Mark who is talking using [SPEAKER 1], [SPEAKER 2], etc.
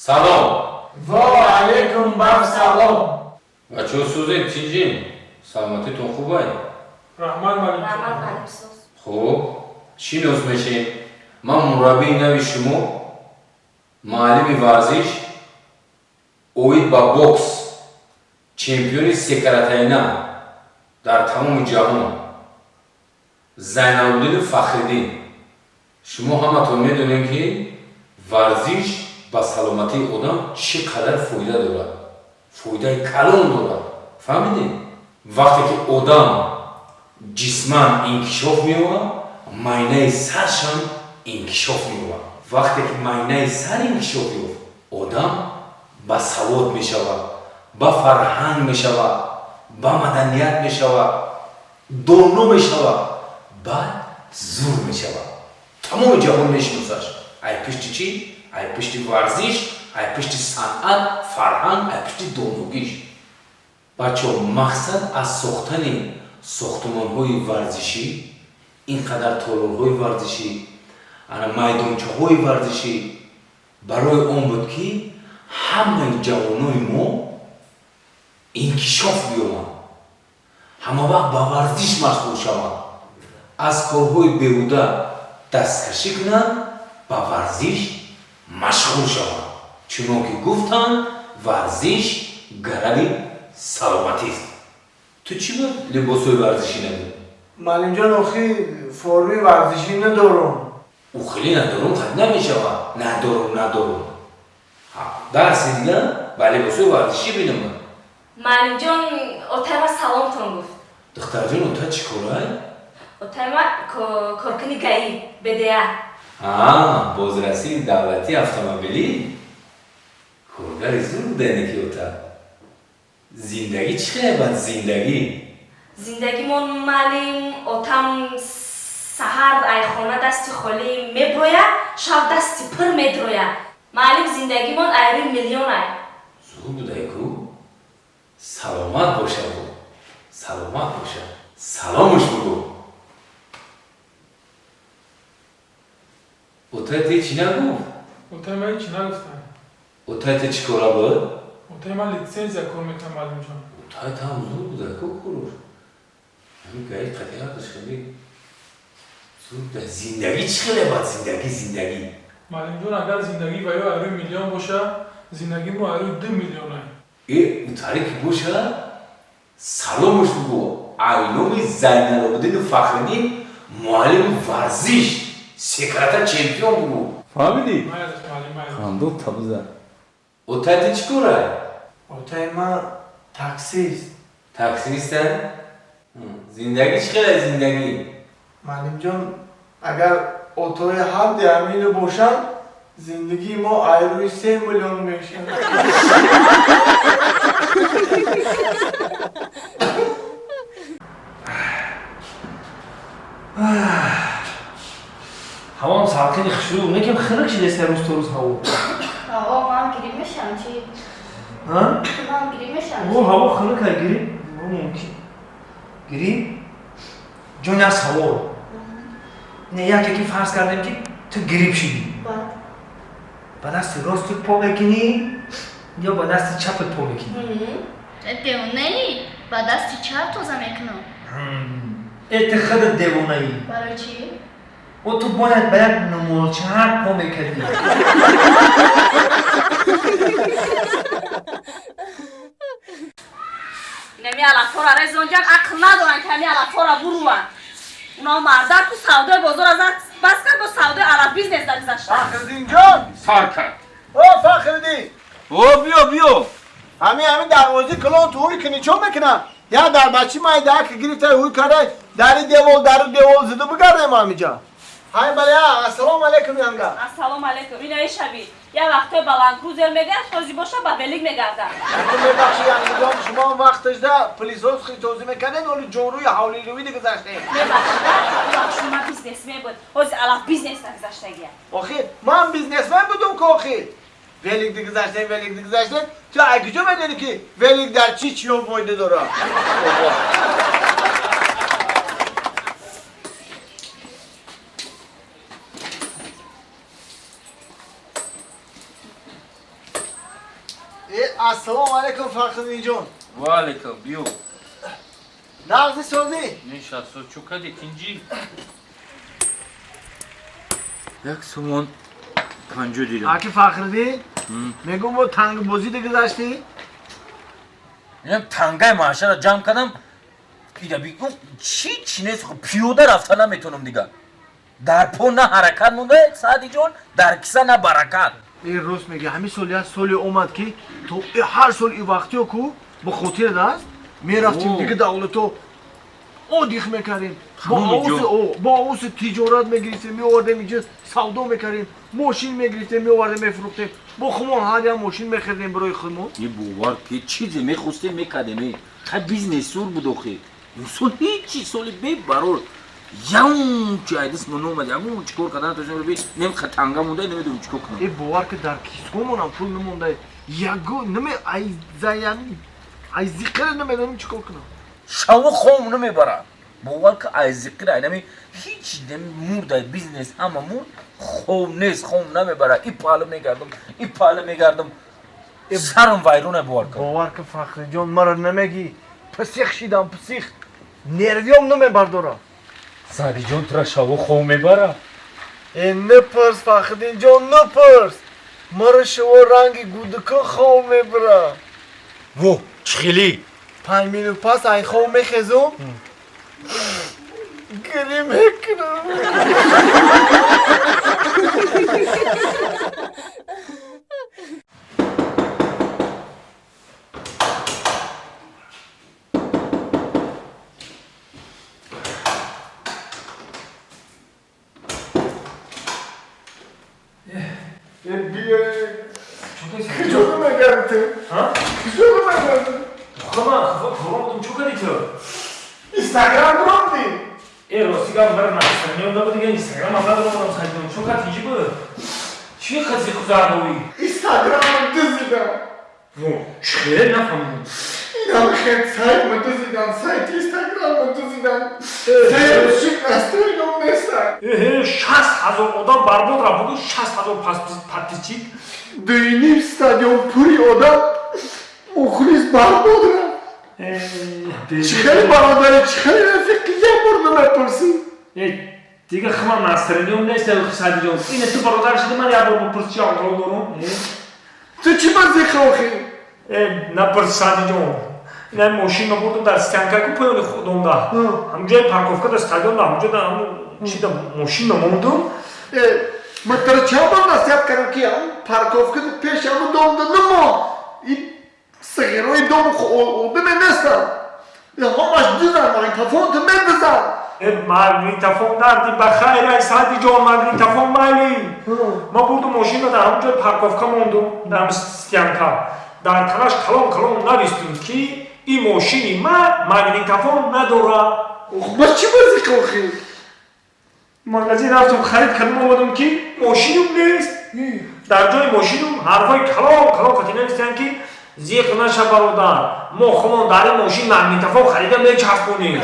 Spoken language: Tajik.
[SPEAKER 1] Салом.
[SPEAKER 2] Ва алайкум ассалом.
[SPEAKER 1] Бачаҳо, сӯзед, тинҷин? Саломатитон хубай?
[SPEAKER 2] Раҳмат,
[SPEAKER 3] Раҳмат,
[SPEAKER 2] маълимҷон.
[SPEAKER 3] Маълим, соз.
[SPEAKER 1] Хуб, шинос мешем. Ман мураббии нави шумо, муаллими варзиш оид ба бокс, чемпиони секаратайна дар тамоми ҷаҳон, Зайналобдини Фахриддин. Шумо ҳаматон медонед, ки варзиш ба саломатии одам чӣ қадар фоида дорад, фоидаи калон дорад. Фаҳмидед? Вақте ки одам ҷисман инкишоф меёбад, майнаи саршам инкишоф меёбад. Вақте ки майнаи сар инкишоф ёфт, одам ба савод мешавад, ба фарҳанг мешавад, ба маданият мешавад, доно мешавад, баъд зур мешавад, тамоми ҷаҳон мешиносаш. Ай пишти чӣ? Ай пишти варзиш, ай пишти санъат, фарҳанг, ай пишти доногиш. Бачаҳо, мақсад аз сохтани сохтумонҳои варзишӣ, ин қадар толорҳои варзишӣ, ана майдончаҳои варзишӣ барои он буд, ки ҳамаи ҷавонои мо инкишоф биёбанд, ҳамавақт ба варзиш машғул шаванд, аз корҳои беҳуда дасткашӣ кунанд, ба варзиш машғул шаванд. Чунон ки гуфтанд, варзиш гарави саломатист. Ту чӣ буд либосҳои варзишӣ надорӣ?
[SPEAKER 2] Маълимҷон, охи форми варзишӣ надорам.
[SPEAKER 1] Ӯ хеле надорум қад намешавад. Надорум, надорум. Дарси дига ба либосҳои варзишӣ бинам.
[SPEAKER 3] Маълимҷон, отайма саломтон гуфт.
[SPEAKER 1] Духтарҷон, ота чӣ корай?
[SPEAKER 3] Отайма коркуни ГАИ БДА.
[SPEAKER 1] Бозрасии давлатии автомобилӣ. Коргари зур будане ки ота. Зиндагӣ чӣ хеле бад, зиндагӣ?
[SPEAKER 3] Зиндагимон, маълим, отам саҳар ай хона дасти холӣ меброяд, шаб дасти пир медрояд. Маълим, зиндагимон айри миллион ай.
[SPEAKER 1] Зур будай ку. Саломат боша бу, саломат боша. Саломуш бугӯ. Отай те чӣ нагуфт?
[SPEAKER 2] Отай ман ҳеҷ нагуфтам.
[SPEAKER 1] Отай те чӣ кора буд?
[SPEAKER 2] Отай ман литсензия кор мекунам, маълимҷон.
[SPEAKER 1] Отай там зур будай ку куруш. Ҳамин гаи қатиҳақаш хеле зур будай. Зиндагӣ чӣ хеле бад, зиндагӣ, зиндагӣ?
[SPEAKER 2] Маълимҷон, агар зиндагӣ ва ё айрӯи миллион боша, зиндагӣ мо айрӯи 2 миллион ай.
[SPEAKER 1] Э, утаре ки боша, саломуш бугӯ. Айноми Зайналобиддини Фахриддин, муаллими варзиш, секарата чемпион бугӯ. Фаҳмидӣ?
[SPEAKER 2] Майлаш, маълим, майлаш.
[SPEAKER 1] Хандо табза. Отай те чӣ корай?
[SPEAKER 2] Отай ман таксист.
[SPEAKER 1] Таксиста. Зиндагӣ чӣ хеле, зиндагӣ?
[SPEAKER 2] Маълимҷон, агар отои ҳадди амину бошанд, зиндагии мо айрӯи 3 миллион мешавад.
[SPEAKER 4] Ҳавом салқини хушрӯ, некем хунук шидеста рӯз то рӯз ҳаво.
[SPEAKER 5] Ҳаво ман гириф мешавам чи?
[SPEAKER 4] Ҳа?
[SPEAKER 5] Ман гириф мешавам.
[SPEAKER 4] О, ҳаво хунук ай, гириф мумкин. Гириф? Ҷон, як савол. Не, яке ки фарз кардем, ки ту гириф шидӣ.
[SPEAKER 5] Баъд?
[SPEAKER 4] Ба дасти ростут по мекунӣ ё ба дасти чапат по мекунӣ?
[SPEAKER 5] Девонаи? Ба дасти чап тоза мекунам.
[SPEAKER 4] Э, ту худат девонаӣ.
[SPEAKER 5] Барои чӣ?
[SPEAKER 4] О, ту бояд ба як нумолчаҳак по мекардӣ.
[SPEAKER 3] Инами алафҳоро резонҷан, ақл надоранд, ки ҳами алафҳоро буруванд. Уно мардак ку савдои бозор аз бас кард, бо савдои алаф бизнес дар гузашта.
[SPEAKER 2] Фахриддинҷон!
[SPEAKER 1] Сар кард.
[SPEAKER 2] О, Фахриддин!
[SPEAKER 1] О, биё, биё.
[SPEAKER 2] Ҳамин дарвозаи калон ту ҳуй кунӣ, чо мекунам? Я дар бачи майда ки гирифта ҳуй карда, дари девол, дари девол зиду бигардем ҳамиҷа. Ҳай, бале, ассалому алайкум, янга.
[SPEAKER 3] Ассалому алайкум. Инаи шаби я вақтҳои баландкрузер мегард, ҳози боша ба велик мегардад.
[SPEAKER 2] Ту мебахши, янгиҷон, шумо вақташда пылесос хитозӣ мекардед, оли ҷоруи ҳавлирӯӣ дигузаштем.
[SPEAKER 3] Мебахши, ман бизнесмен буд, ҳози алаф бизнес нагузаштагия.
[SPEAKER 2] Охи, ман бизнесмен будум ку, охи. Велик дигузаштем, велик дигузаштем. Ту ай куҷо медонӣ, ки велик дар чӣ чиё фоида дорад? Ассалому алайкум, Фахриддинҷон.
[SPEAKER 1] Ва алайкум, биё.
[SPEAKER 2] Нағзи, созӣ?
[SPEAKER 1] Нишасту, чӯ кади, тинҷӣ? Як сомон 50 дирам.
[SPEAKER 2] Аки Фахриддин, мегӯм, бо тангбозӣ гузаштӣ?
[SPEAKER 1] Инам тангаи маошаро ҷамъ кардам. Ида бигӯ, чӣ чӣ нест, пиёда рафта наметавонам дига. Дар по на ҳаракат монда, Саъдиҷон, дар киса на баракат.
[SPEAKER 2] Э, рост мегӣ, ҳамин сол як соли омад, ки то ҳар сол и вақтиё ку ба хотират аст, мерафтим дига давлато, одих мекардем, бо овуси тиҷорат мегирифтем, меовардем, инҷа савдо мекардем, мошин мегирифтем, меовардем, мефурӯхтем, бо хумон ҳар як мошин мехаридем барои худмон.
[SPEAKER 1] Е, бовар ки чизе мехостем, мекардем. Хай, бизнес сур буд охи. Имсол ҳечи, соли бебарор, ягон чи айдис мон омад, ягон чӣ кор кардан натонистем. Нем танга монда, намедонам чӣ кор кунам.
[SPEAKER 2] Э, бовар ки, дар кисгомонам пул намонда, ягон наме, айзаями айзиқира намедонам чӣ кор кунам.
[SPEAKER 1] Шаво хом намебарад, бовар ки, айзиқира айнами ҳеч мурда, бизнес ҳама мурд, хом нест, хом намебарад. И паҳлу мегардам, и паҳлу мегардам, сарам вайрона, бовар кун.
[SPEAKER 2] Бовар ки, Фахриҷон, маро намегӣ, псих шидам, псих, нервиём намебардорам.
[SPEAKER 1] Саъдиҷон, тура шаво хом мебарад?
[SPEAKER 2] Э, напурс, Фахриддинҷон, напурс, маро шаво ранги гудука хом мебарад.
[SPEAKER 1] Во, чӣ хеле?
[SPEAKER 2] 5 минут пас ай хоб мехезум, гирӣ мекунам. Куҷо мегардӣ? Куҷо мегардӣ?
[SPEAKER 4] Хама, хуром, чӯ кади ту?
[SPEAKER 2] Инстаграм ромдӣ?
[SPEAKER 4] Э, рости гап, мара настроениям набуд, дига Инстаграм ам надоромадам. Саидон, чӯ кад, тинҷӣ буд? Чӣ қази кузардовӣ?
[SPEAKER 2] Инстаграмам дузидам.
[SPEAKER 4] Во, чӣ хеле, нафаҳмидам.
[SPEAKER 2] Инам хел, сайтма дузидан, сайти Инстаграмма дузидан. Шик настроениям неста.
[SPEAKER 4] Эҳе, 60 000 одам барбод рафт, бугӯ, 60 000 подписчик.
[SPEAKER 2] Дуюним стадион пури одам мухлис барбод рафт. Чӣ хеле бародари, чӣ хеле рафиқи, як бор намепурсӣ?
[SPEAKER 4] Дига хама настроениям нест, Садиҷон. Ина ту бародар шуди, ман як бор бипурс, чӣ аҳвол дорум?
[SPEAKER 2] Ту чӣ ба зиқ охӣ?
[SPEAKER 4] Напурс, Садиҷон. Ина мошин бурдум дар стоянка ку поёни худонда, ҳамҷои парковка дар стадион, ҳамҷо чида мошин мондум.
[SPEAKER 2] Ман тара чанд бор насиҳат кардам, ки ҳамн парковка пеши ҳамн домда намон, ин сағирои дом одаме нестанд, ҳамаш дизан, магнитофон ту медизан.
[SPEAKER 4] Магнитофон дарди ба хайр, ай Садиҷон, магнитофон майли. Ма бурдум мошинро, дар ҳамн ҷои парковка мондум, дар ҳам стоянка. Дар танаш калон калон навистум, ки ин мошини ман магнитофон надорад.
[SPEAKER 2] Ба чӣ бозӣ охӣ?
[SPEAKER 4] Магазин рафтум, харид кардам, омадам, ки мошинум нест. Дар ҷои мошинум ҳарфҳои калон калон қати навистанд, ки зиқ наша, бародар, мо худмон дар ин мошин магнитофон харида мечаспонем.